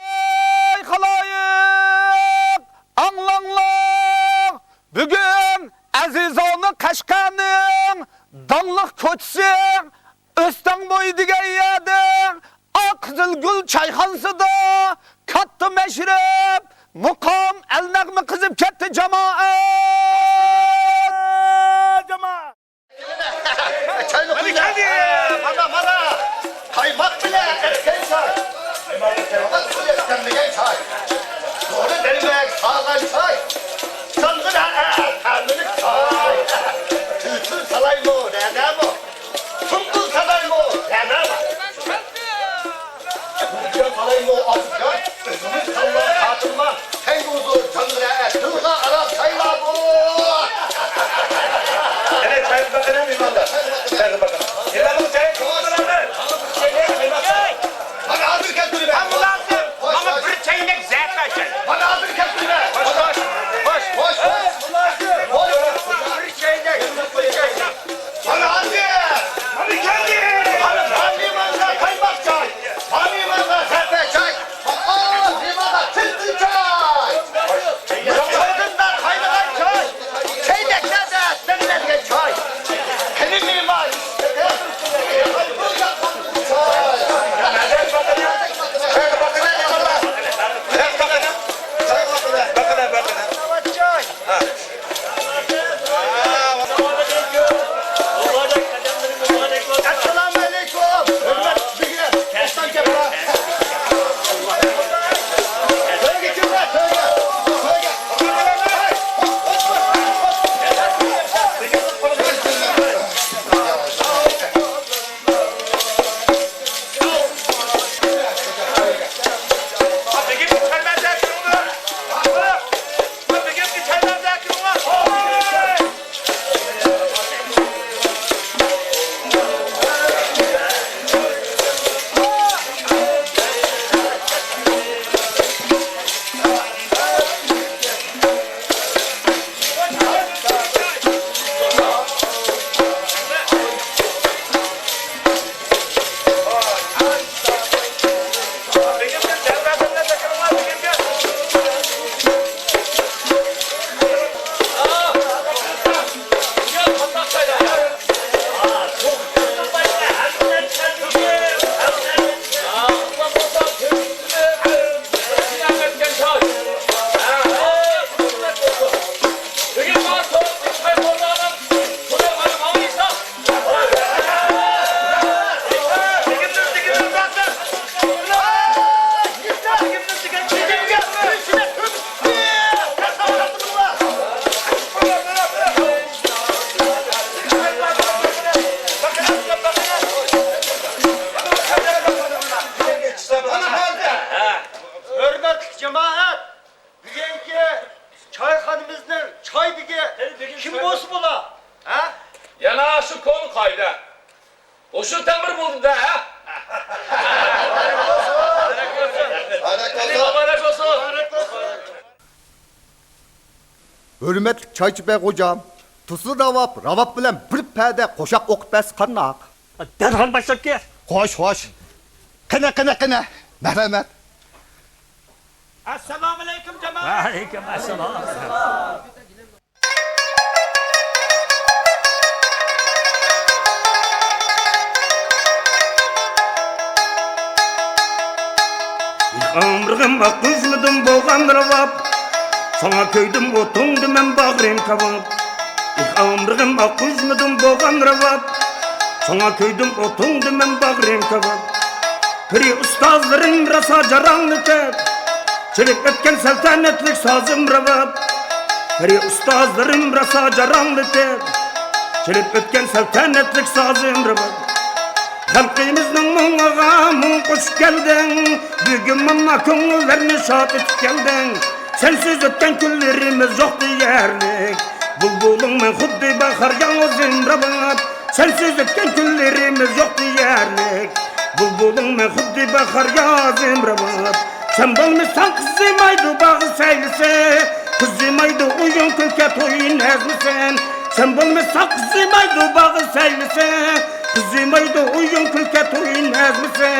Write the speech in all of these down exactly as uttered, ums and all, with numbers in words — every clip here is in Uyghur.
ئەي خالايىق، ئاڭلاڭلار! بۈگۈن ئەزىزانە قەشقەرنىڭ داڭلىق كوچىسى ئۆستەڭ بويى دېگەن يەردە ئاق قىزىل گۈل چايخانىسىدا كاتتا مەشرەپ مۇقام ئەلنەغمە قىزىپ كەتتى، جامائەت! جامائەت! مانا كەلدى! مانا، مانا! قايماق بىلەن ئەتكەن چاي! قايماق بىلەن ئەتكەن چاي! دورا دەرمەك سالغان چاي! جانغا تەملىك چاي! تۈلتۈل سالايمۇ، نەدەمۇ؟ سۇمبۇل سالايمۇ، نەدەمۇ؟ بۇرجان سالايمۇ، ئابۇجان؟ ئۆزىمىز سالغان خاتىرىما. كەڭگۈزۇ جانغا تىلغا ئارام سايلامۇ. قېنى، چايغا بېقىڭ، مېھمانلار. چايغا بېقىڭ. مېھمانلار، چاي قىلىڭلار. مانا ھازىر كەلتۈرىمەن. ھە، مۇلازىم، ماڭا بىر چەينەك زەھەر چاي. مانا ھازىر كەلتۈرىمەن. خوش، خوش، خوش. خوش، خوش. خوش. بىر چەينەك، بىر چەينەك. مانا ھازىر! مانا كەلدى! مانا مېھمانغا قايماق چاي! مانا مېھمانغا زەردە چاي! مانا مېھمانغا تىلتىل چاي! مۇشۇ قېزىمدا قاينىغان چاي! چەينەكلەردە دەملەنگەن چاي! قېنى مېھمان! چاي! ئەسسالامۇئەلەيكۇم! ھۆرمەتلىك بېگلەر، ئوسمان كەپلەر! تۆگە كىملەر، تۆگە! تۆگە! ھۆرمەتلىك جامائەت! بۈگۈنكى چايخانىمىزنىڭ چاي بېگى كىم بولسا بولا؟ ھە؟ يەنە شۇ كونا قائىدە. ئوشۇل تەمبۇر بولدى-دە، ھە؟ مۇبارەك بولسۇن! مۇبارەك بولسۇن! ھۆرمەتلىك چايچى بەگ غوجام، تۇزلۇ راۋاب، راۋاب بىلەن بىر پەدە قوشاق ئوقۇپ بەرسە قانداق؟ دەرھال باشلاپ كەل. خوش، خوش. قېنى، قېنى، قېنى. مەرھەمەت. ئەسسالامۇئەلەيكۇم، جامائەت. ۋەئەلەيكۇم ئەسسالام. ئۆمرۈم ئاققۇزمىدىم بولغان راۋاب، ساڭا كۆيدۈم ئوتۇڭدا مەن باغرىم كاۋاپ. ئېھ، ئامرىغىم ئاققۇزمىدىم بولغان راۋاب، ساڭا كۆيدۈم ئوتۇڭدا مەن باغرىم كاۋاپ. پىرى ئۇستازلىرىم راسا جاراڭلىتىپ، چېلىپ ئۆتكەن سەلتەنەتلىك سازىم راۋاب. پىرى ئۇستازلىرىم راسا جاراڭلىتىپ، چېلىپ ئۆتكەن سەلتەنەتلىك سازىم راۋاب. خەلقىمىزنىڭ مۇڭىغا مۇڭ قوشۇپ كەلدىڭ، بۈگۈن مانا كۆڭۈللەرنى شاد ئېتىپ كەلدىڭ. سەنسىز ئۆتكەن كۈنلىرىمىز يوق دېيەرلىك، بۇلبۇلۇڭمەن خۇددى باھار ياڭزىم راۋاب، سەنسىز ئۆتكەن كۈنلىرىمىز يوق دېيەرلىك. بۇلبۇلۇڭمەن خۇددى باھار يازىم راۋاب. سەن بولمىساڭ قىزىمايدۇ باغ سەيلىسى، قىزىمايدۇ ئويۇن كۈلكە توي نەزمىسى. سەن بولمىساڭ قىزىمايدۇ باغ سەيلىسى، قىزىمايدۇ ئويۇن كۈلكە توي نەزمىسى.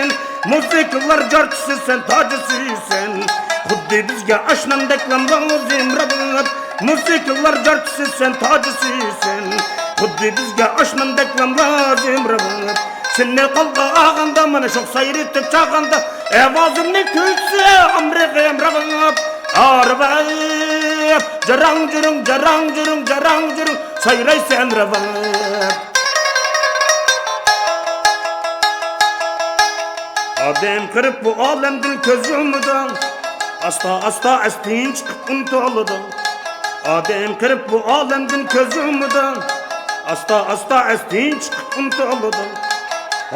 مۇزىكىلار جارچىسى سەن، تاجىسى سەن. خۇددى بىزگە ئاشنامدەك لازىم راۋاب. مۇزىكىلار جارچىسى سەن، تاجىسى سەن. خۇددى بىزگە ئاشنامدەك لازىم راۋاب. سېنى قولغا ئالغاندا، مانا شوخ سايرىتىپ چالغاندا، ئاۋازىمنىڭ كۈلكىسى ئامرىغىم راۋاب. ئارىۋاب، جاراڭ جۇرۇڭ، جاراڭ جۇرۇڭ، جاراڭ جۇرۇڭ، سايرايسەن راۋاب. ئادەم قېرىپ بۇ ئالەمدىن كۆز يۇمىدۇ. ئاستا-ئاستا ئەستىن چىقىپ ئۇنتۇلىدۇ. ئادەم قېرىپ بۇ ئالەمدىن كۆز يۇمىدۇ. ئاستا-ئاستا ئەستىن چىقىپ ئۇنتۇلىدۇ.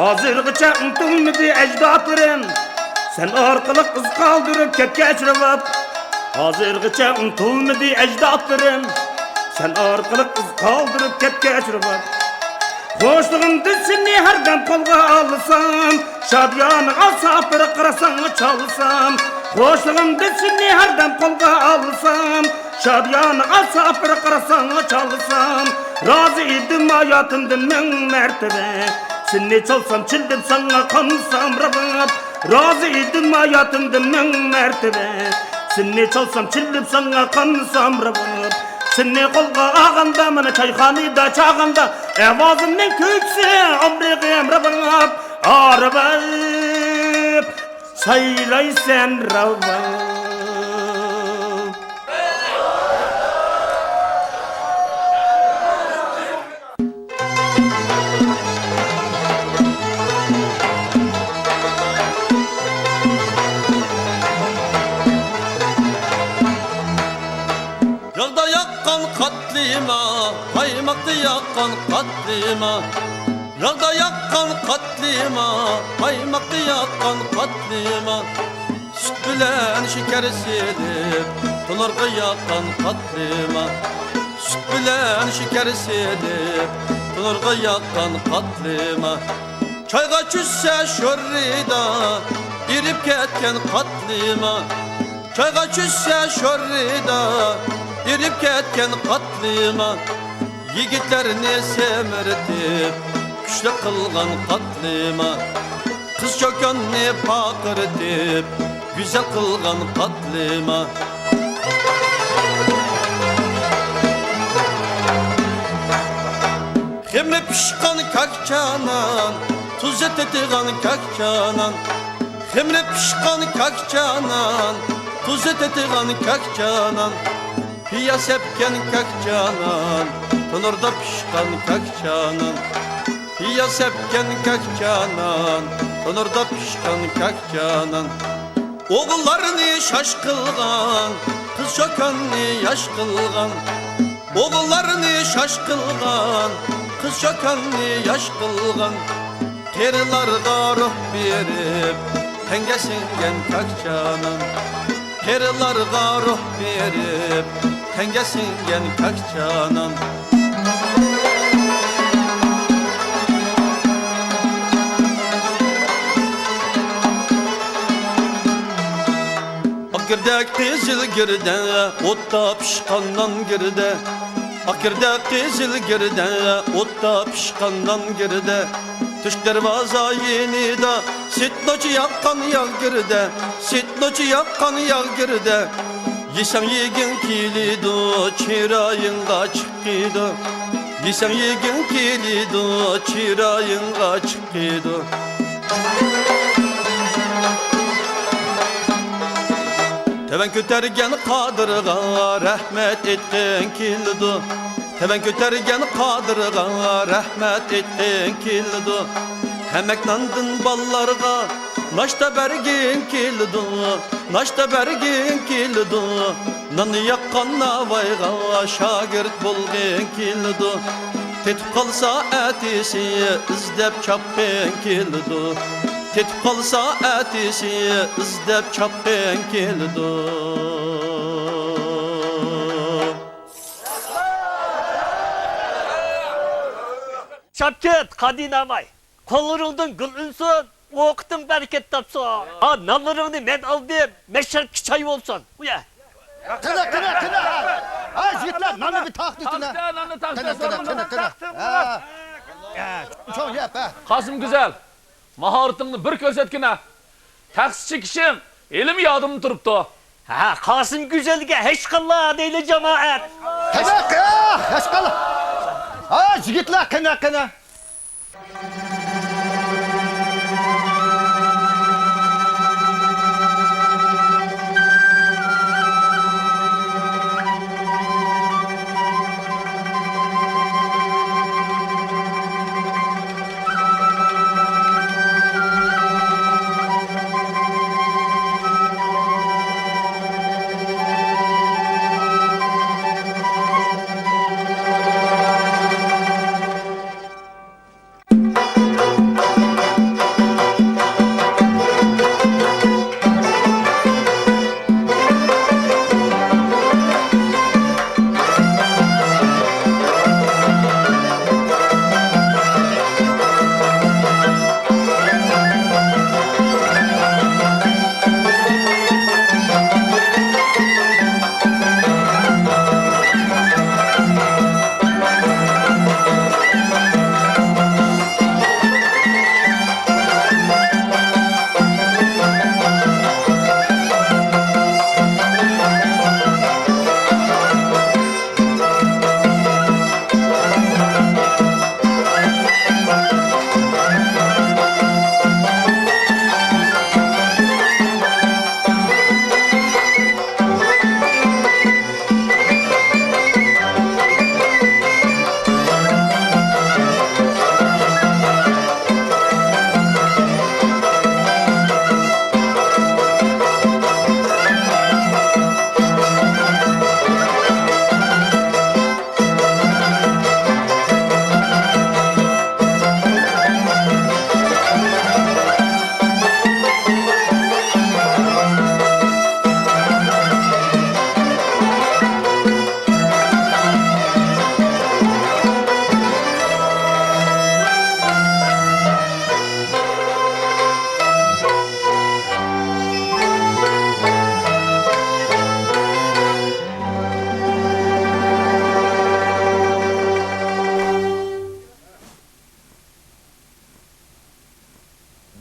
ھازىرغىچە ئۇنتۇلمىدى ئەجدادلىرىم. سەن ئارقىلىق ئىز قالدۇرۇپ كەتكەچ راۋاب. ھازىرغىچە ئۇنتۇلمىدى ئەجدادلىرىم. سەن ئارقىلىق ئىز قالدۇرۇپ كەتكەچ راۋاب. خۇشلۇقۇمدا سېنى ھەردەم قولغا ئالسام، شادىيانىغا ساپىرىق راساڭ چالسام. خۇشلۇقۇمدا سېنى ھەردەم قولغا ئالسام، شادىيانىغا ساپىرىق راساڭ چالسام. رازى ئىدىم ھاياتىمدا مىڭ مەرتىبە، سېنى چالسام چىللىپ ساڭا قانسام راۋاب. رازى ئىدىم ھاياتىمدا مىڭ مەرتىبە، سېنى چالسام چىللىپ ساڭا قانسام راۋاب. سېنى قولغا ئالغاندا، مانا چايخانىدا چالغاندا، ئاۋازىمنىڭ كۈلكىسى ئامرىغىم راۋاب. ئارىۋاب، سايرايسەن راۋاب. ياغدا ياققان قاتلىما، قايماقتا ياققان قاتلىما. ياغدا ياققان قاتلىما، قايماقتا ياققان قاتلىما. سۈت بىلەن شېكەر سېلىپ، تونۇرغا ياققان قاتلىما. سۈت بىلەن شېكەر سېلىپ، تونۇرغا ياققان قاتلىما. چايغا چۈشسە شورىدا، ئېرىپ كەتكەن قاتلىما. چايغا چۈشسە شورىدا، ئېرىپ كەتكەن قاتلىما. يىگىتلەرنى سېمىرتىپ، كۈچلۈك قىلغان قاتلىما. قىز چوكاننى پارقىرىتىپ، گۈزەل قىلغان قاتلىما. خېمىرى پىشقان كاكچانان، تۇزى تېتىغان كاكچانان. خېمىرى پىشقان كاكچانان، تۇزى تېتىغان كاكچانان. پىياز سەپكەن كاكچانان، تونۇردا پىشقان كاكچانان. پىياز سەپكەن كاكچانان، تونۇردا پىشقان كاكچانان. ئوغۇللارنى شاش قىلغان، قىز چوكاننى ياش قىلغان. ئوغۇللارنى شاش قىلغان، قىز چوكاننى ياش قىلغان. قېرىلارغا روھ بېرىپ، تەڭگە سىڭگەن كاكچانان. قېرىلارغا روھ بېرىپ، تەڭگە سىڭگەن كاكچانان. ئاق گىردە، قىزىل گىردە، ئوتتا پىشقان نان گىردە. ئاق گىردە، قىزىل گىردە، ئوتتا پىشقان نان گىردە. تۆشۈك دەرۋازا يېنىدا، سېتنوچى ياققان ياغ گىردە، سېتنوچى ياققان ياغ گىردە. يېسەڭ يېگىڭ كېلىدۇ، چىرايىڭغا چىقىدۇ. يېسەڭ يېگىڭ كېلىدۇ، چىرايىڭغا چىقىدۇ. تەۋەن كۆتەرگەن قادىرغا رەھمەت ئېيتقىڭ كېلىدۇ. تەۋەن كۆتەرگەن قادىرغا رەھمەت ئېيتقىڭ كېلىدۇ. ھەمەك ناندىن بالىلارغا ناشتا بەرگىڭ كېلىدۇ، ناشتا بەرگىڭ كېلىدۇ. نان ياققان ناۋايغا شاگىرت بولغىڭ كېلىدۇ. تېتىپ قالسا ئەتىسى ئىزدەپ چاپقىڭ كېلىدۇ. تېتىپ قالسا ئەتىسى ئىزدەپ چاپقىڭ كېلىدۇ. چاپ كەت، قادىناماي. قوللىرىڭدىن گۈل ئۈنسۇن، ئوقىتىڭ بەرىكەت تاپسۇن. ھا، نانلىرىڭنى مەن ئالدىم، مەشرەپكە چاي بولسۇن. ئۇيە. قېنى، قېنى، قېنى. ھە، يىگىتلەر، ناننى بىر تارتىۋېتىڭ. تاختە، ناننى تاختە، قېنى، قېنى، قېنى، قېنى. ھە. ھە، چوڭ يەپ، ھە. قاسىم گۈزەل، ماھارىتىڭنى بىر كۆرسەتكىنە. تەخسە چېكىشىڭ ھېلىمۇ يادىمدا تۇرۇپتۇ. ھە، قاسىم گۈزەلگە ھەشقاللا دەيلى، جامائەت. قېنى، قېنى، ھەشقاللا. ھە، يىگىتلەر، قېنى، قېنى.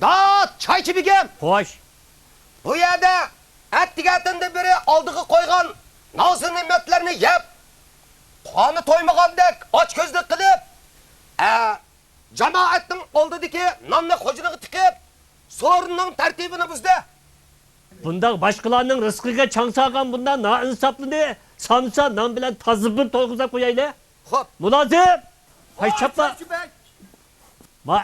دات، چايچى بېگىم! خوش. بۇ يەردە ئەتىگەندىن بېرى ئالدىغا قويغان نازۇ نېمەتلەرنى يەپ، قانى تويمىغاندەك ئاچ كۆزلۈك قىلىپ، ئە، جامائەتنىڭ ئالدىدىكى ناننى خوجىنىغا تىقىپ، سورۇننىڭ تەرتىپىنى بۇزدى. بۇنداق باشقىلارنىڭ رىزقىغا چاڭ سالغان بۇنداق نائىنساپلىنى سامسا نان بىلەن تازا بىر تويغۇزۇپ قويايلى. خوپ. مۇلازىم! ھەي، چاپلا! ما،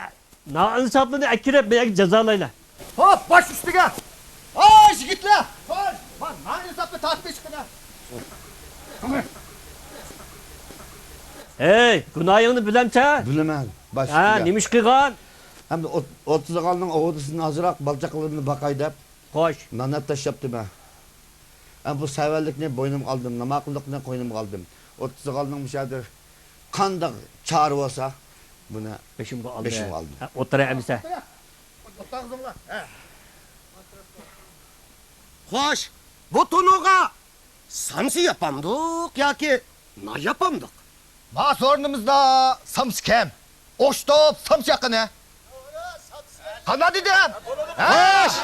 نائىنساپلىنى ئەكىرىپ، مېنى جازالايلى. خوپ، باش ئۈستىگە! ھاي، يىگىتلەر! ھاي، ما، نائىنساپنى تارتىپ چىقىڭ. ھەي، گۇناھىڭنى بىلەمسەن؟ بىلىمەن، باش ھە، ئۈستىگە. نېمە ئىش قىلغان؟ ئەمدى ئوت-، ئوتتۇز ئالىنىڭ ئوۋدىسىدىن ئازراق بالا-چاقىلىرىمنى باقاي دەپ، خوش. نان ئەپ تاشلاپتىمەن. ئەمما بۇ سەۋەنلىكنى بوينۇمغا ئالدىم، ناماقۇللۇقنى قوينۇمغا ئالدىم. ئوتتۇز ئالىنىڭ مۇشۇ يەردە قانداق چارە بولسا، بۇنى بېشىمغا ئالدىم. بېشىمغا ئالدىم. ھە، ئولتۇراي ئەمىسە. خوش، بۇ تونۇرغا سامسا ياپامدۇق ياكى نان ياپامدۇق؟ ما سورۇنىمىزدا سامسا كەم. ئوخشىتىپ سامسا ياقىنى. قانداق دېدىم؟ ھە؟ خوش!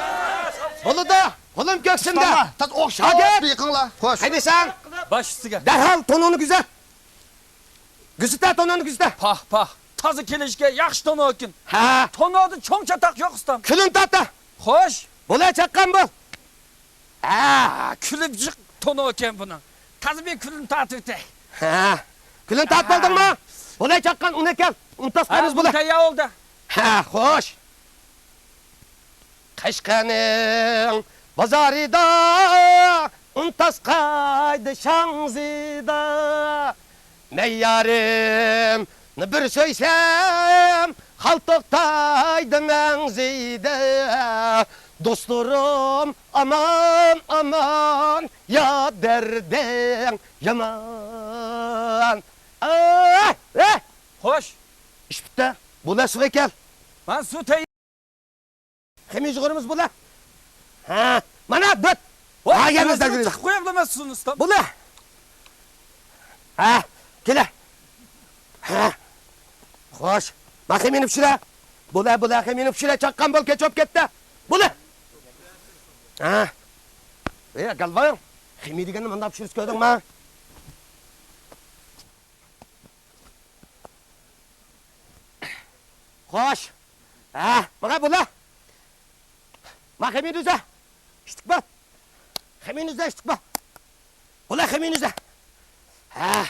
بولىدۇ. قولۇم كۆكسۈمدە. تاز ئوخشىتىپ شاگىرت! يېقىڭلار. خوش. قېنى سەن؟ باش ئۈستىگە. دەرھال تونۇرنى كۆزەت. كۆزىتە، تونۇرنى كۆزىتە. پاھ، پاھ. تازا كېلىشكە ياخشى تونۇر ئىكەن. ھە. تونۇردا چوڭ چاتاق يوق، ئۇستام. كۈلۈن تارتا. خوش. بولاي، چاققان بول. ھە، كۈلۈپ جىق تونۇر ئىكەن بۇنىڭ. تازا بىر كۈلۈن تارتىۋېتەي. ھە. كۈلۈن تارتىپ بولدۇڭمۇ؟ بولاي، چاققان، ئۇنى ئەكەل. ئۇنتاس قايمىز بولاي. تەييار بولدى. ھە، خوش. قەشقەرنىڭ بازارىدا ئۇنتاس قايدى شاڭزىدا. مەن يارىمنى بىر سۆيسەم، خال توختايدۇ مەڭزىدە. دوستلىرىم ئامان، ئامان، يا دەردىڭ يامان. ئاھ، ئاھ! خوش. ئىش پۈتتى. بۇلار سۇغا كەل. مانا سۇ تەييار. خېمىر يۇغۇرىمىز بۇلار. ھە، مانا دۆت. ۋاي، ھا، يەنە ئۆزۈم دەگىنى. چىقىپ قويۇۋېلىمەن سۇنى ئۇستام. بۇلار. ھە، كېلە. ھە. خوش. ما خېمىرنى پىشۇرە. بۇلار، بۇلار خېمىرنى پىشۇرە. چاققان بول، كەچ بولۇپ كەتتى. بۇلار. ھە. ئەي، گالۋايىڭ. خېمىر دېگەننى مۇنداق پىشۇرۇش كۆردۈڭما؟ خوش. ھە، ماڭا بۇلا. ما خېمىر ئۈزە. ئىشتىك بار. خېمىر ئۈزە، ئىشتىك بار. بۇلا خېمىر ئۈزە. ھە.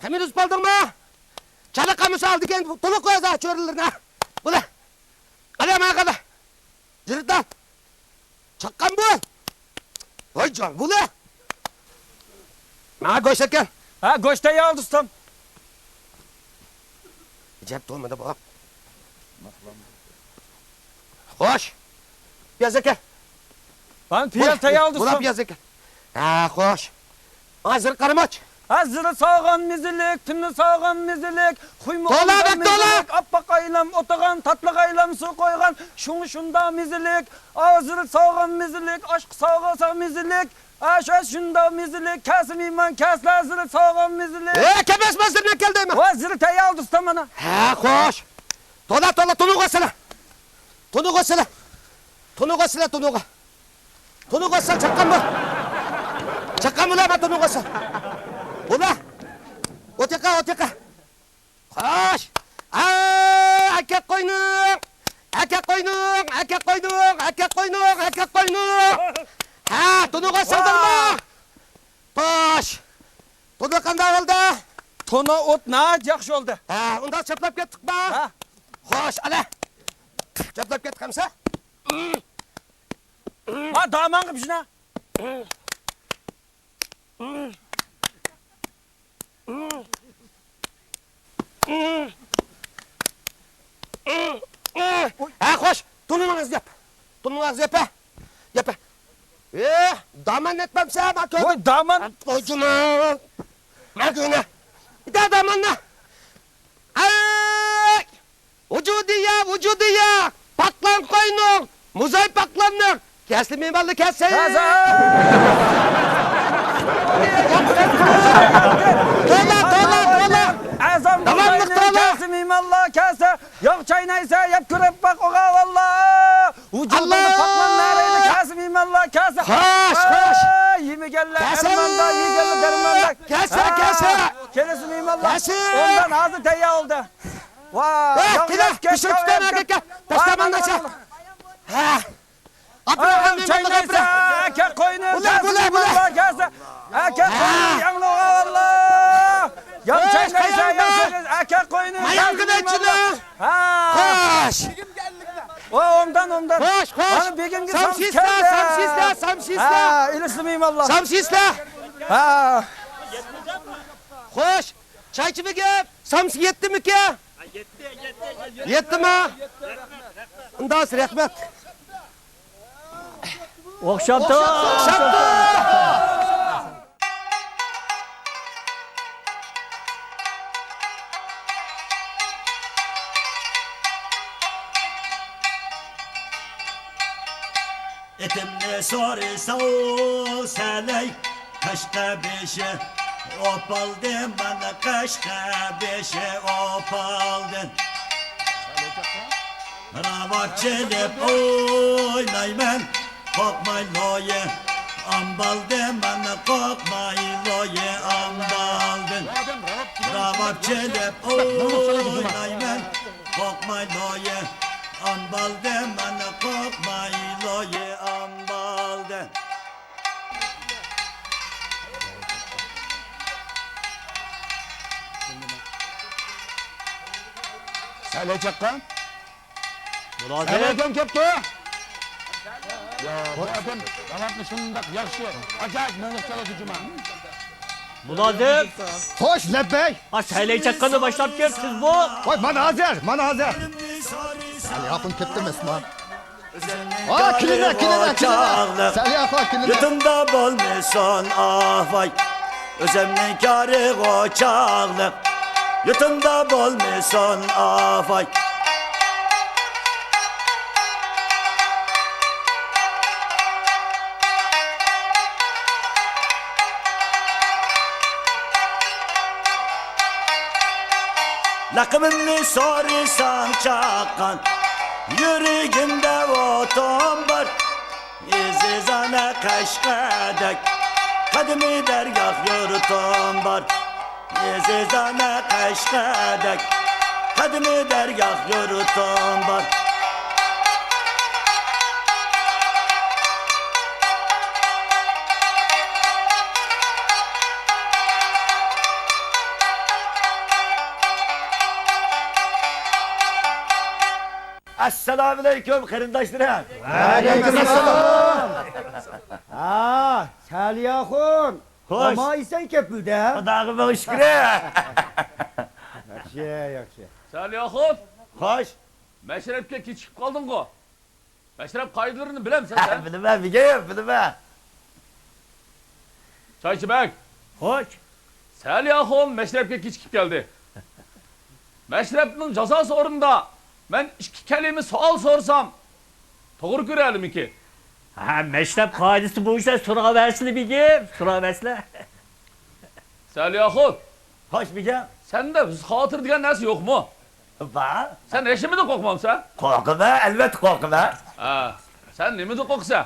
خېمىر ئۈزۈپ ئالدىڭما؟ چالا قامۇس ئالدىكەن، تولۇق قويازا چۆرىلىرىنى. بۇلا. قالا، ماڭا قالا. جىرىدان. چاققان بۇ. ۋاي جان، بۇلى. ماڭا گۆش ئەكەل. ھە، گۆش تەييار ئۇستام. ئەجەب تولمىدى بۇ. خوش. پىياز ئەكەل. مانا پىياز تەييار ئۇستام. بۇلا پىياز ئەكەل. ھە، خوش. ھازىر قارىماچ. ھازىر سالغان مېزىلىك، تۈننى سالغان مېزىلىك، خۇيمۇ تولا، بەك تولا. مېزىلىك، ئاپئاق ئايلام ئوتىغان، تاتلىق ئايلام سۇ قويغان، شۇڭا شۇندا مېزىلىك. ھازىر سالغان مېزىلىك، ئاشقا سالغانسا مېزىلىك، ئاشۇ شۇندا مېزىلىك، كەلسە مېھمان، كەلسە ھازىر سالغان مېزىلىك. ئەي، كەلمەس، مەن سىزنى كەل دەيمەن. ھازىر تەييار ئۇستام مانا. ھە، خوش. تولا، تولا، تونۇغا سېلە. تونۇغا سېلە. تونۇغا سېلە، تونۇغا. تونۇغا سەل چاققان بۇ. چاققان بۇلا، ما تونۇغا سەل. بۇلا. ئوتياققا، ئوتياققا. خوش. ئا، ئەكەك قوينۇڭ. ئەكەك قوينۇڭ، ئەكەك قوينۇڭ، ئەكەك قوينۇڭ، ئەكەك قوينۇڭ. ھە، تونۇغا سالدىڭمۇ؟ خوش. تونۇ قانداق بولدى؟ تونۇ ئوت ناھايىتى ياخشى بولدى. ھە، ئۇنداق چاپلاپ كەتتۇقما؟ ھە. خوش، ئەلە. چاپلاپ كەتتۇق ئەمسە. ھا، دامانغا بىشنا. ھە، خوش. تونۇڭ ئاغزىنى ياپ. تونۇڭ ئاغزىنى ياپ، ھە. ياپ، ھە. ئېھ، دامان نەتمەمسە، ما كۆردۈم. ۋاي، دامان. قويجۇما. ما كۆرۈنە. بىر داماننا. ئەي! ۋۇجۇدىيە، ۋۇجۇدىيە! پاقلان قوينۇڭ! مۇزاي پاقلاننىڭ! كەسلى مېھمانلار كەلسە! كەلسە! تولا، تولا، تولا! ئەزان داۋاملىق تولا! كەلسە مېھمانلار كەلسە! ياغ چاينايسە، يەپ كۆرۈپ باق، ئوغا، ۋاللا! ۋۇجۇدىنى ئاللا! پاقلان نەرەيدە كەلسە مېھمانلار كەلسە! خوش، خوش! ئەي، يېمىگەنلەر كەلسە! ئەرماندا، يېگەنلەر دەرماندا! كەلسە، ھە! كەلسە! كەلسە مېھمانلار! كەلسە! ئوبدان ھازىر تەييار بولدى. ۋاي، ھە، ياغ كېلە، يەپ كەتكەن، پىشۇرۇپ ياغ كېتىڭ، يەپ كەتكەن. ھە، تاشلىماڭلار. ھە. ئاپىرىن، ھە، ئاپىرىن، چاينايسا، ئاپىرىن. ئەكە قوينى، بۇلار، كەلسە، بۇلار، بۇلار. مېھمانلار كەلسە. ئەكە ھە. قوينى، ياڭلىغا، ۋاللا. ياغ ھە، چاينايسا، قاياڭدا. ياغ چاينايسا، ئەكە قوينى، ھە، كەلسە، ياڭغىنى مېھمانلار. ئىچىدە. ھە. خوش. ۋا، ئوبدان، ئوبدان. خوش، خوش. مانا بېگىمگە سامسا سامسا كەلدى. سامسا، سامسا. ھە، ئېلىسىلى مېھمانلار. سامسا. ھە. خوش. چايچى بېگىم، سامسا يەتتىمىكى؟ يەتتىما؟ ئۇنداق رەھمەت. ئوخشاپتۇ. ئوخشاپتۇ. ئېتىمنى سورىساڭ سەلەي، قەشقەر بېشى ئوپالدى، مانا قەشقەر بېشى ئوپالدى. راۋاب چېلىپ ئوينايمەن، قورقماي لويى ئامبالدى، مانا قورقماي لويى ئامبالدى. راۋاب چېلىپ ئوينايمەن، قورقماي لويى ئامبالدى، مانا قورقماي لويى ئامبالدى. سەلەي چاققان. مۇلازىم. سەلەي ئادەم كەپتۇ. يا، بۇ ئادەم راۋابنى شۇنداق ياخشى، ئاجايىپ مېڭىپ چالىدۇ جۇما. مۇلازىم. خوش، لەببەي. ھا، سەلەي چاققاننى باشلاپ كەل، تېز بول. ۋاي، مانا ھازىر، مانا ھازىر. سەلەي ئاخۇن كەپتۇ مەسما. ھا، كېلىدۇ، كېلىدۇ، كېلىدۇ. سەلەي ئاخۇن كېلىدۇ. يېتىمدا بولمىسۇن، ئاھ، ۋاي. ئۆزۈمنىڭ كارىغۇ چاغلىق. يۇتۇمدا بولمىسۇن ئاۋاي. لەقىمىمنى سورىساڭ چاققان، يۈرىكىمدە ئوتۇم بار. ئەزىزانە قەشقەردەك قەدىمىي دەرگاھ يۇرتۇم بار. ئەزىزانە قەشقەردەك قەدىمىي دەرگاھ يۇرتۇم بار. ئەسسالامۇئەلەيكۇم، قېرىنداشلىرىم. ۋەئەلەيكۇم ئەسسالام. ھا، سەلى ئاخۇن. خوش. ئامان ئېسەن كەپىلدە. خۇداغا مىڭ شۈكرى. ياخشى، ياخشى. سەلى ئاخۇن. خوش. مەشرەپكە كېچىكىپ قالدىڭغۇ؟ مەشرەپ قائىدىلىرىنى بىلەمسەن سەن؟ بىلىمەن، بېگىم، بىلىمەن. چايچى بەگ. خوش. سەلى ئاخۇن مەشرەپكە كېچىكىپ كەلدى. مەشرەپنىڭ جازاسى ئورنىدا مەن ئىككى كەلىمە سوئال سورىسام، توغرا كۆرەلىمىكىن؟ ھە، مەشرەپ قائىدىسى بويىچە سوراۋەرسىلە، بېگىم، سوراۋەرسىلە. سەلى ئاخۇن. خوش، بېگىم. سەندە ھۆسن-خاتىرە دېگەن نەرسە يوقمۇ؟ بار. سەن ھېچنېمىدىن قورقمامسەن؟ قورقىمەن، ئەلۋەتتە قورقىمەن. ھە، سەن نېمىدىن قورقىسەن؟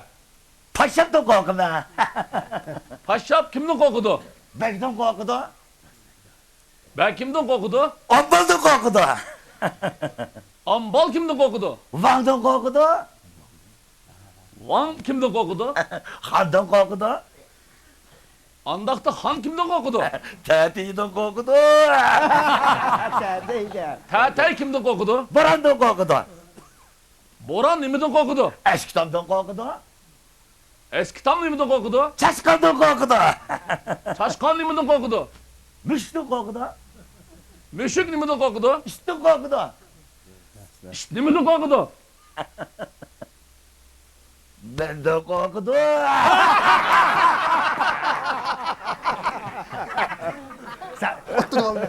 پاششاپتىن قورقىمەن. پاششاپ كىمدىن قورقىدۇ؟ بەگدىن قورقىدۇ. بەگ كىمدىن قورقىدۇ؟ ئامبالدىن قورقىدۇ. ئامبال كىمدىن قورقىدۇ؟ ۋاڭدىن قورقىدۇ. ۋاڭ كىمدىن قورقىدۇ؟ خاندىن قورقىدۇ. ئانداقتا خان كىمدىن قورقىدۇ؟ تەتەيدىن قورقىدۇ. تەتەيدىن. تەتەي كىمدىن قورقىدۇ؟ بوراندىن قورقىدۇ. بوران نېمىدىن قورقىدۇ؟ ئەسكى تامدىن قورقىدۇ. ئەسكى تام نېمىدىن قورقىدۇ؟ چاشقاندىن قورقىدۇ. چاشقان نېمىدىن قورقىدۇ؟ مۈشۈكتىن قورقىدۇ. مۈشۈك نېمىدىن قورقىدۇ؟ ئىتتىن قورقىدۇ. ئىت نېمىدىن قورقىدۇ؟ مەندىن قورقىدۇ. سەن ئوتتۇرا ئالدى.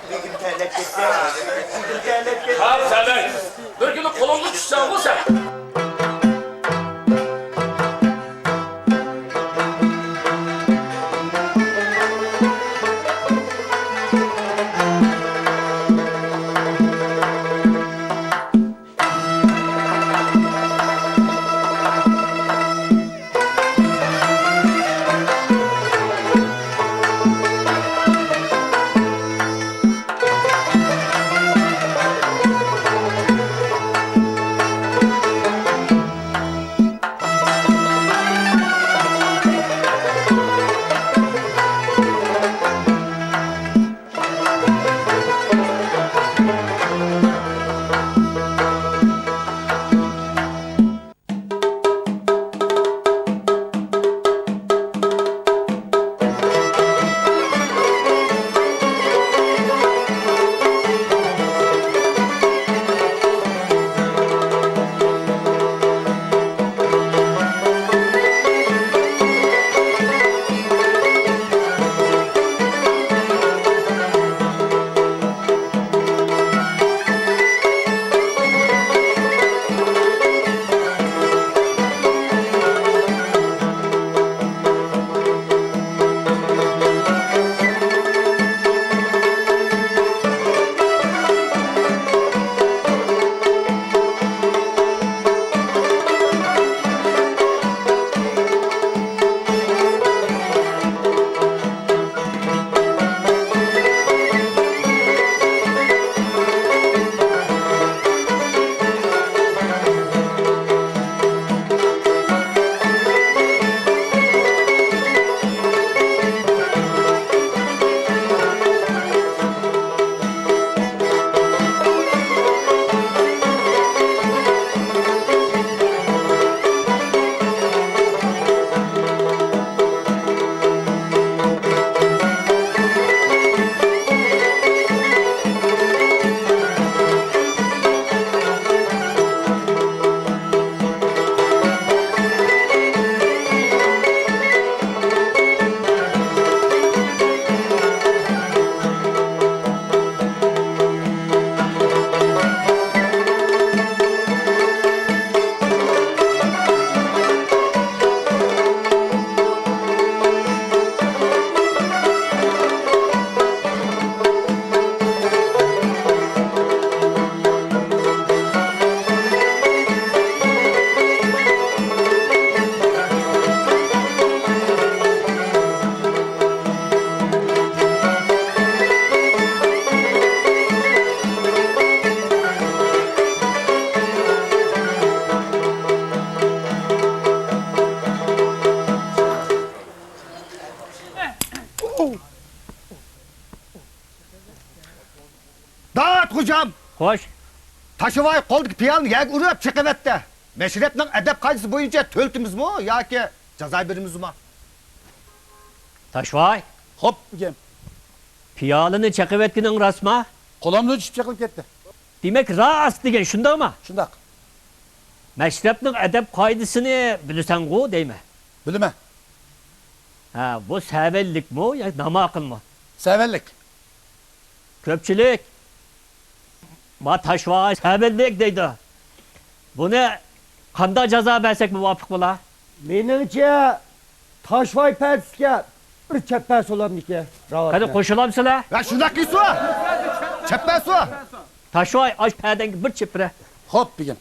بېگىم تەرلەپ كەتتى. بېگىم تەرلەپ كەتتى. ھە، سەلەي. بىر كۈنى قولۇمغا چۈشسەڭغۇ سەن. ئات خوجام! خوش. تاشۋاي قولدىكى پىيالىنى يەرگە ئۇرۇپ چېقىۋەتتى. مەشرەپنىڭ ئەدەپ قائىدىسى بويىچە تۆلىتىمىزمۇ ياكى جازا بېرىمىزمۇ؟ تاشۋاي. خوپ، ئىگەم. پىيالىنى چېقىۋەتكىنىڭ راستمۇ؟ قولۇمدىن چۈشۈپ چېقىلىپ كەتتى. دېمەك، راست دېگەن شۇنداقمۇ؟ شۇنداق. مەشرەپنىڭ ئەدەپ قائىدىسىنى بىلىسەنغۇ دەيمەن. بىلىمەن. ھە، بۇ سەۋەنلىكمۇ ياكى ناماقۇلمۇ؟ سەۋەنلىك. كۆپچىلىك، ما تاشۋاي سەۋەنلىك دەيدۇ. بۇنى قانداق جازا بەرسەك مۇۋاپىق بولا؟ مېنىڭچە، تاشۋاي پەدىسىگە بىر چەپپە سولامدىكى راۋات. قېنى، قوشۇلامسىلەر؟ ۋە شۇنداق قىلسۇ! چەپپە سو! تاشۋاي، ئاش پەدەڭگە بىر چېپىرە. خوپ، بېگىم.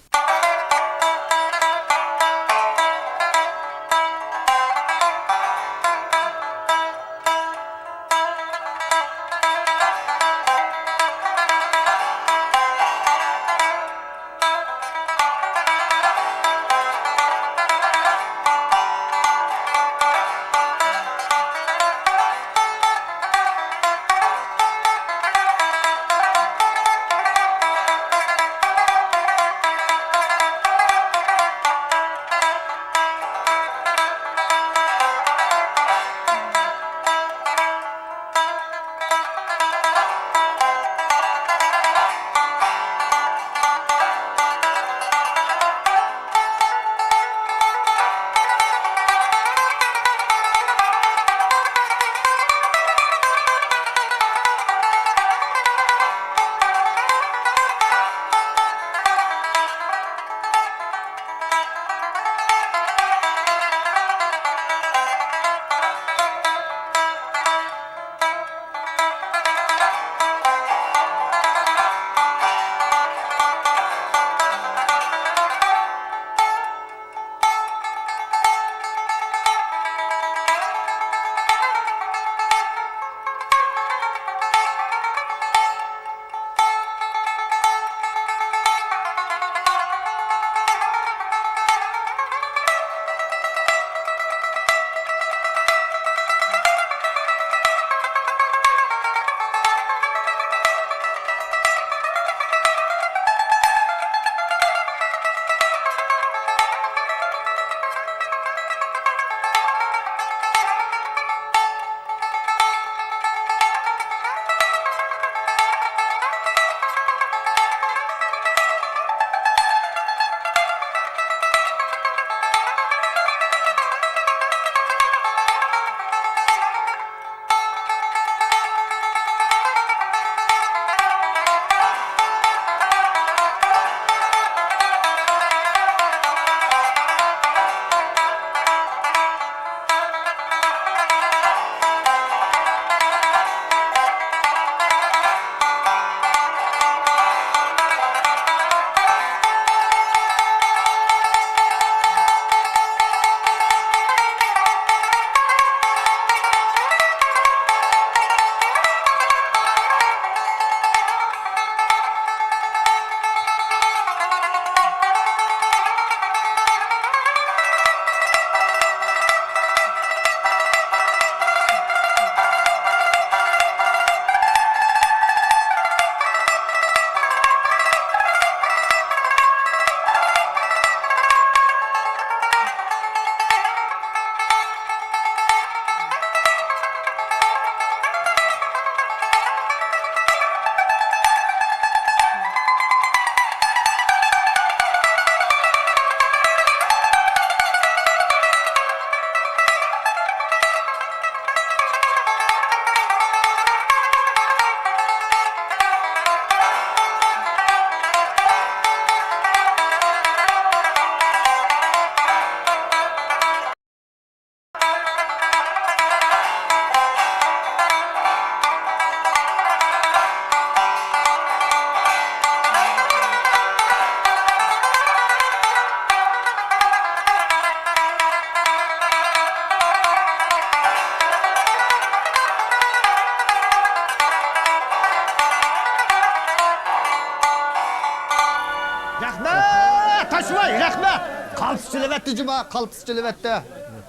رەھمەت، تاشۋاي، رەھمەت! قالتىس چېلىۋەتتى جۇما، قالتىس چېلىۋەتتى.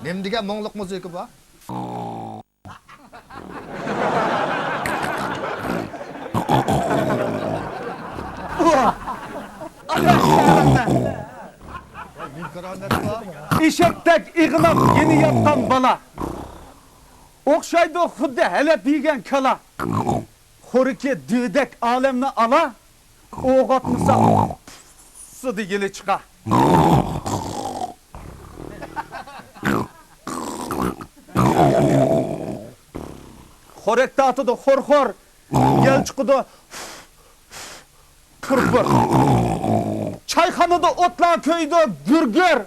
نېمە دېگەن مۇڭلۇق مۇزىكا بۇ؟ ئەشەدەمنى. ئېشەكتەك ئېغىناپ يېنى ياتقان بالا. ئوخشايدۇ خۇددى ھەلەپ يېگەن كالا. خورىكى دۆدەك ئالەمنى ئالا. ئوغاتمىسا، سۇدى يىلى چىقا. خورەك تارتىدۇ خور-خور. يەل چىقىدۇ پۇر-پۇر. چايخانىدا ئوتلار كۆيىدۇ گۈر-گۈر.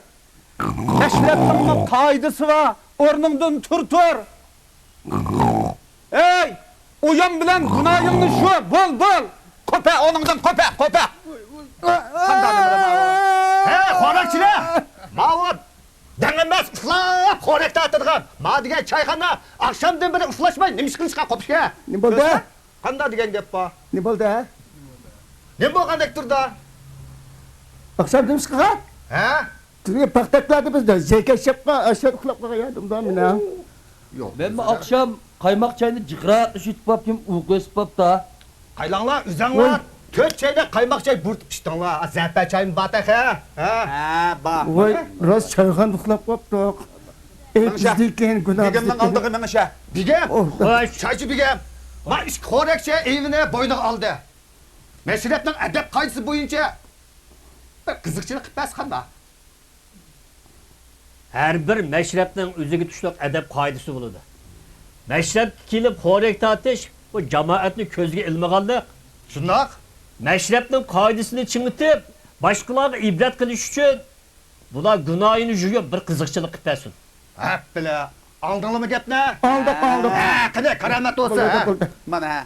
مەشرەپنىڭمۇ قائىدىسى بار، ئورنۇڭدىن تۇر-تۇر. ھەي، ئويۇن بىلەن گۇناھىڭنى جۇ، بول، بول. قوپە ئۇنىڭدىن، قوپە، قوپە. قانداق نېمە ماۋۇ؟ ھە، خورەكچىلەر! ماۋۇ دەڭ ئەمەس، ئۇخلاپ خورەك تارتىدىغان ما دېگەن چايخانا ئاخشامدىن بېرى ئۇخلاشماي نېمە ئىش قىلىشقا قوپۇشكەن؟ نېمە بولدى؟ كۆرسە، قانداق دېگەن گەپ بار؟ نېمە بولدى؟ نېمە بولغاندەك تۇردا؟ ئاخشام نېمە ئىش قىلغان؟ ھە؟ تۈنۈگۈن پاختەكلەردە بىز زېكەت شەپقا ئاشۇ يەردە ئۇخلاپ قالغان يەردىمىز مېنىڭ. يوق، مەنمۇ ئاخشام قايماق چاينى جىقراق ئىچىۋېتىپ باپتىم، ئۇيقۇ ئېسىپ باپتا. قايلاڭلار، ئۆزەڭلار تۆت چەينەك قايماق چاي بۇرىتىپ ئىچتىڭلار. زەپەر چايمۇ بار تېخى. ھە؟ ھە، بار. ۋاي، راست چايخانىدا ئۇخلاپ قاپتۇق. ئەيىب بىزدىكى، گۇناھ بىزدىكى. بېگىمنىڭ ئالدىغا مېڭىشە. بېگىم! خوش. چايچى بېگىم! ما ئىككى خورەكچى ئېۋىنى بوينىغا ئالدى. مەشرەپنىڭ ئەدەپ قائىدىسى بويىچە بىر قىزىقچىلىق قىلىپ بەرسە قانداق؟ ھەر بىر مەشرەپنىڭ ئۆزىگە تۇشلۇق ئەدەپ قائىدىسى بولىدۇ. مەشرەپكە كېلىپ خورەك تارتىش، بۇ جامائەتنى كۆزگە ئىلمىغانلىق. شۇنداق. مەشرەپنىڭ قائىدىسىنى چىڭىتىپ، باشقىلارغا ئىبرەت قىلىش ئۈچۈن، بۇلار گۇناھىنى يۇيۇپ، بىر قىزىقچىلىق قىلىپ بەرسۇن. ھەپپىلە، ئاڭلىدىڭلارمۇ گەپنى؟ ئاڭلىدۇق، ئاڭلىدۇق. ھە، قېنى، كارامەت بولسا، بولدى، ھە؟ بولدى. مانا، ھە.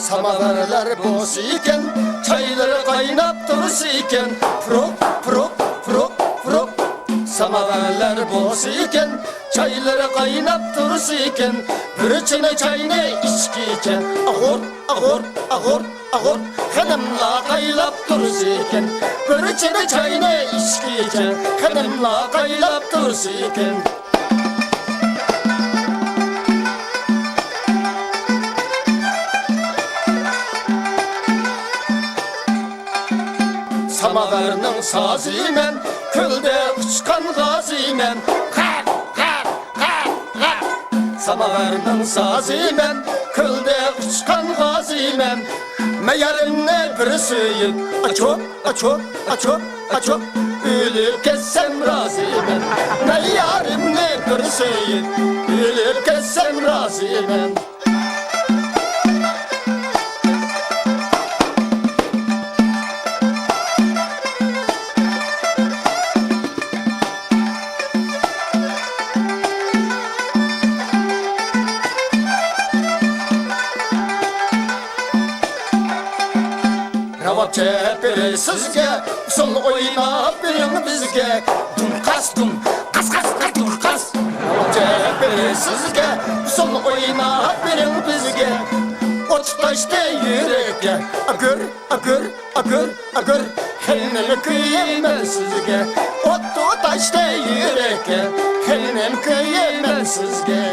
ساماۋارلار بولسا ئىكەن، چايلىرى قايناپ تۇرسا ئىكەن، پۇرۇق، پۇرۇق، پۇرۇق، پۇرۇق. ساماۋارلار بولسا ئىكەن، چايلىرى قايناپ تۇرسا ئىكەن، بىر چىنە چاينى ئىچكىچە، ئاغۇر، ئاغۇر، ئاغۇر، ئاغۇر، خېنىملار قايلاپ تۇرسا ئىكەن، بىر چىنە چاينى ئىچكىچە، خېنىملار قايلاپ تۇرسا ئىكەن. ساماۋارنىڭ سازى مەن، كۆلدە ئۇچقان غازى مەن. غەپ، غەپ، غەپ، غەپ. ساماۋارنىڭ سازى مەن، كۆلدە ئۇچقان غازى مەن. مەيارىمنى بىر سۆيۈپ، ئاچوپ، ئاچوپ، ئاچوپ، ئاچوپ، ئۆلۈپ كەتسەم رازىمەن. مەيارىمنى بىر سۆيۈپ، ئۆلۈپ كەتسەم رازىمەن. راۋاب چېلىپ بېرەي سىزگە، ئۇسسۇل ئويناپ بېرىڭ بىزگە. دۇم قاس دۇم، قاس قاس قاس دۇم قاس. راۋاب چېلىپ بېرەي سىزگە، ئۇسسۇل ئويناپ بېرىڭ بىزگە. ئوت تۇتاشتى يۈرەككە، ئاگۇر، ئاگۇر، ئاگۇر، ئاگۇر، خېنىم كۆيىمەن سىزگە. ئوت تۇتاشتى يۈرەككە، خېنىم كۆيىمەن سىزگە.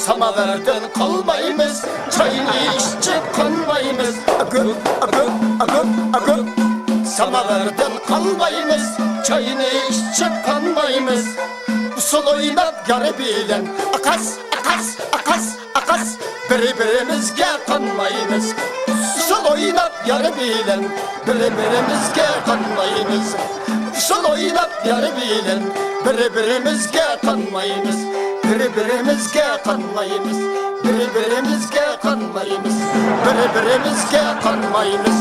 ساماۋاردىن قالمايمىز، چاينى ئىچىپ قانمايمىز. ئاگۇر، ئاگۇر، ئاگۇر، ئاگۇر. ساماۋاردىن قالمايمىز، چاينى ئىچىپ قانمايمىز. ئۇسسۇل ئويناپ يار بىلەن، ئاقاس، ئاقاس، ئاقاس، ئاقاس، بىر-بىرىمىزگە قانمايمىز. ئۇسسۇل ئويناپ يار بىلەن، بىر-بىرىمىزگە قانمايمىز. ئۇسسۇل ئويناپ يار بىلەن، بىر-بىرىمىزگە قانمايمىز. بىر-بىرىمىزگە قانمايمىز. بىر-بىرىمىزگە قانمايمىز. بىر-بىرىمىزگە قانمايمىز.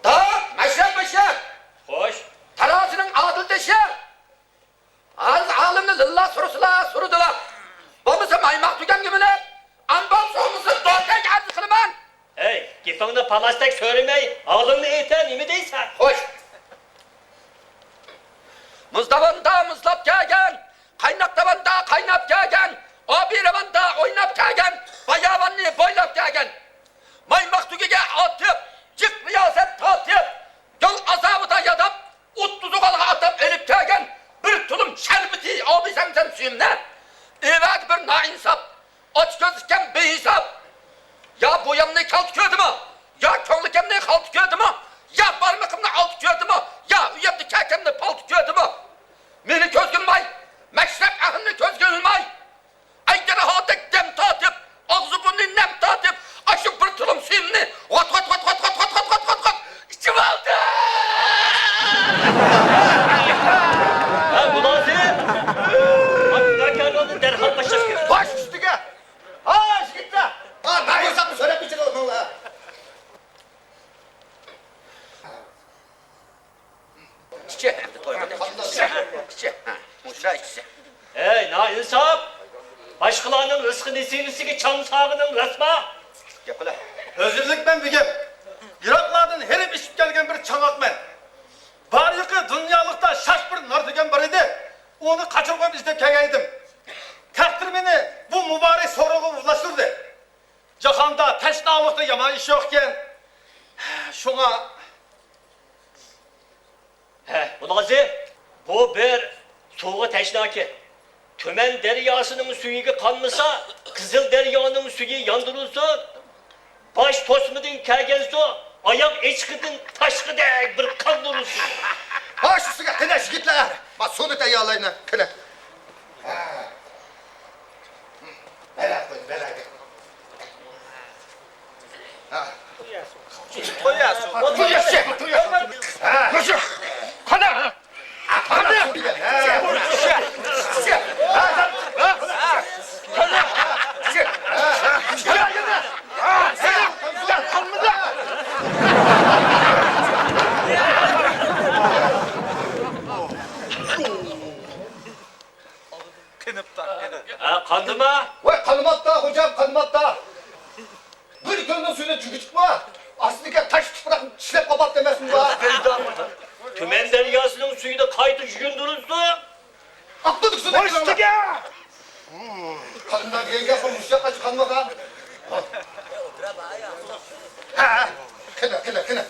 داۋۇت، مەشرەپ، مەشرەپ! خوش. تارازىنىڭ ئادىل تېشى! ھازىر ئالىمنى لىللا سۇرسىلا، سۇرىدىلا. بولمىسا مايماق تۈگەنگە مىنىپ، ئامبال سوغمىسا دوتەك ئەتىسى پالاشتەك سۆرىمەي، ھالىڭنى ئېيتە، نېمە دەيسەن؟ خوش. مۇز داۋاندا مۇزلاپ كەلگەن، قايناق داۋاندا قايناپ كەلگەن، ئابىرىۋاندا ئويناپ كەلگەن، باياۋاننى بويلاپ كەلگەن. مايماق تۈگىگە ئاتىپ، جىق رىيازەت تارتىپ، يول ئازابىدا ياداپ، ئوتتۇز ئوغۇلغا ئاتاپ ئېلىپ كەلگەن بىر تۇلۇم شەربىتى ئابى زەمزەم سۈيۈمنى ئېۋەگە بىر نائىنساپ، ئاچكۆز ئىكەن بىھېساب. يا بويامنى كالتا كۆردىمۇ؟ يا كۆڭلىكىمنى خالتا كۆردىمۇ؟ يا بارمىقىمنى ئالتا كۆردىمۇ؟ يا ئۆيۈمدە كەكەمنى پالتا كۆردىمۇ؟ مېنى كۆزگە ئىلماي، مەشرەپ ئەھلىنى كۆزگە ئىلماي، ئەجدىھادەك دەم تارتىپ، ئاغزى بۇرنى نەم تارتىپ، ئاشۇ بىر تۇلۇم سۈيۈمنى ۋات، ۋات، ۋات ئىچىۋالدى! ھە، مۇلازىم! ماكاروننى دەرھال باشلاش كېرەك. باش ئۈستىگە! ھاي، يىگىتلەر! ھا، مەن بولسام سۆرەپ ئىچىرىلىڭلار. ئىچە، ئەمدى تويغۇدەك. ئىچە، ئىچە. ھە، مۇشۇنداق ئىچە. ھەي، نائىنساپ! باشقىلارنىڭ رىزقى نېسىۋىسىگە چاڭ سالغىنىڭ راستمۇ؟ گەپ قىلە. ھۆزۈرلۈكمەن بۈگۈن. يىراقلاردىن ھېرىپ ئېشىپ كەلگەن بىر چاڭاقمەن. بارلىقى دۇنيالىقتا شاش بىر نار تۈگەن بار ئىدى. ئۇنى قاچۇرغىلى ئىزدەپ كەلگەن ئىدىم. تەقدىر مېنى بۇ مۇبارەك سورۇنغا ئۇلاشتۇردى. جاھاندا تەشنالىقتىن يامان ئىش يوق ئىكەن. شۇڭا ھە، مۇلازىم، بۇ بىر سۇغا تەشناكەن. تۈمەن دەرياسىنىڭ سۈيىگە قانمىسا، قىزىل دەريانىڭ سۈيى ياندۇرۇلسۇن. باش توسمىدىن كەلگەن سۇ ئاياغ ئېچىقىدىن تاشقىدەك بىر قاندۇرۇلسۇن. باش ئۈستىگە قېنى يىگىتلەر، ما سۇنى تەييارلايمەن، قېنى. ھە. بەرە قوي، بەرەگە. ھە. قوي يا سۇ. قوي يا سۇ. ھە. قانداق؟ قانداق؟ قېنىپتا، قېنىپ. ھە، قاندىما؟ ۋاي، قانىماپتا، خوجام، قانىماپتا. بىر كۆلنىڭ سۈيىدىن چۈجە چىقىپمۇ؟ ئاستىدىكى تاش تۇپراق چىشلەپ قاپاتتى ئەمەسمۇ بۇ؟ تۈمەن دەرياسىنىڭ سۈيىدە قايتا يۇيۇندۇرۇلسۇن. ئاقتۇدۇق سۇدا بوش تۈگە! قانىما دېگەن گەپ مۇشۇ ياققا چىقالمىغان. ھە، ھە. قېنى، قېنى، قېنى.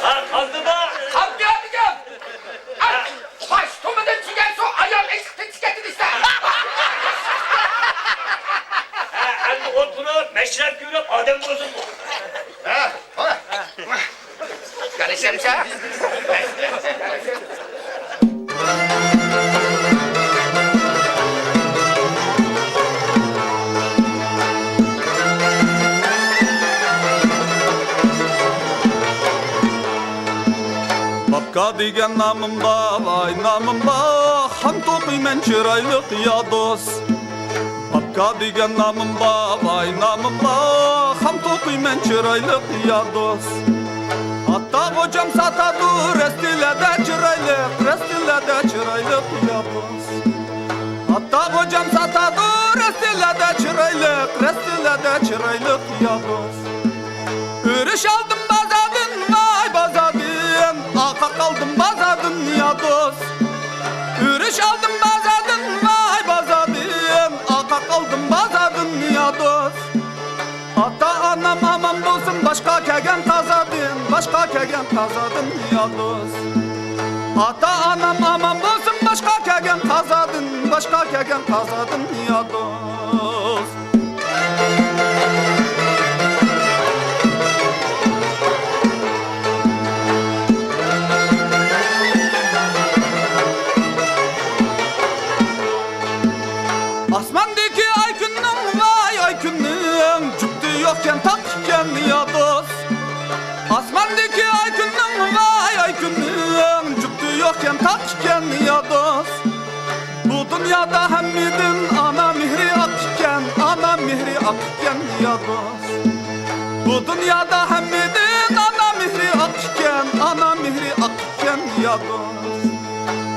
ھە، قاندىما؟ قاندى دېگەن! قاش تومىدىن چۈشكەن سۇ ئايال ئېشىقتىن چىقىدۇ دېسە. ھە، ئەمدى ئولتۇرۇپ، مەشرەپ كۆرۈپ، ئادەم بولسۇن. ھە، ھە. كۆرۈشەمسە؟ باپكا دېگەن نامىم بار، ۋاي نامىم بار، خام توقۇيمەن چىرايلىق يا دوست. باپكا دېگەن نامىم بار، ۋاي نامىم بار، خام توقۇيمەن چىرايلىق يا دوست. ئاتا غوجام ساتادۇ رەستىلەردە چىرايلىق، رەستىلەردە چىرايلىق يا دوست. ئاتا غوجام ساتادۇ رەستىلەردە چىرايلىق، رەستىلەردە چىرايلىق يا دوست. ئۆرۈش ئالدىم بازاردىن، ۋاي بازاردىن، ئارقا قالدىم بازاردىن يا دوست. ئۆرۈش ئالدىم بازاردىن، ۋاي بازاردىن، ئارقا قالدىم بازاردىن يا دوست. ئاتا-ئانام ئامان بولسۇن، باشقا كەلگەن قازادىن، باشقا كەلگەن قازادىن يا دوست. ئاتا-ئانام ئامان بولسۇن، باشقا كەلگەن قازادىن، باشقا كەلگەن قازادىن يا دوست. ئاسماندىكى ئاي كۈننىڭ، ۋاي ئاي كۈننىڭ، جۈپتى يوقكەن، تاق ئىكەن يا دوست. ئاسماندىكى ئاي كۈننىڭ، ۋاي ئاي كۈننىڭ، جۈپتى يوقكەن، تاق ئىكەن يا دوست. بۇ دۇنيادا ھەممىدىن ئانا مېھرى ئاق ئىكەن. ئاقكەن يا دوست. بۇ دۇنيادا ھەممىدىن ئانا مېھرى ئاقكەن، ئانا مېھرى ئاقكەن يا دوست.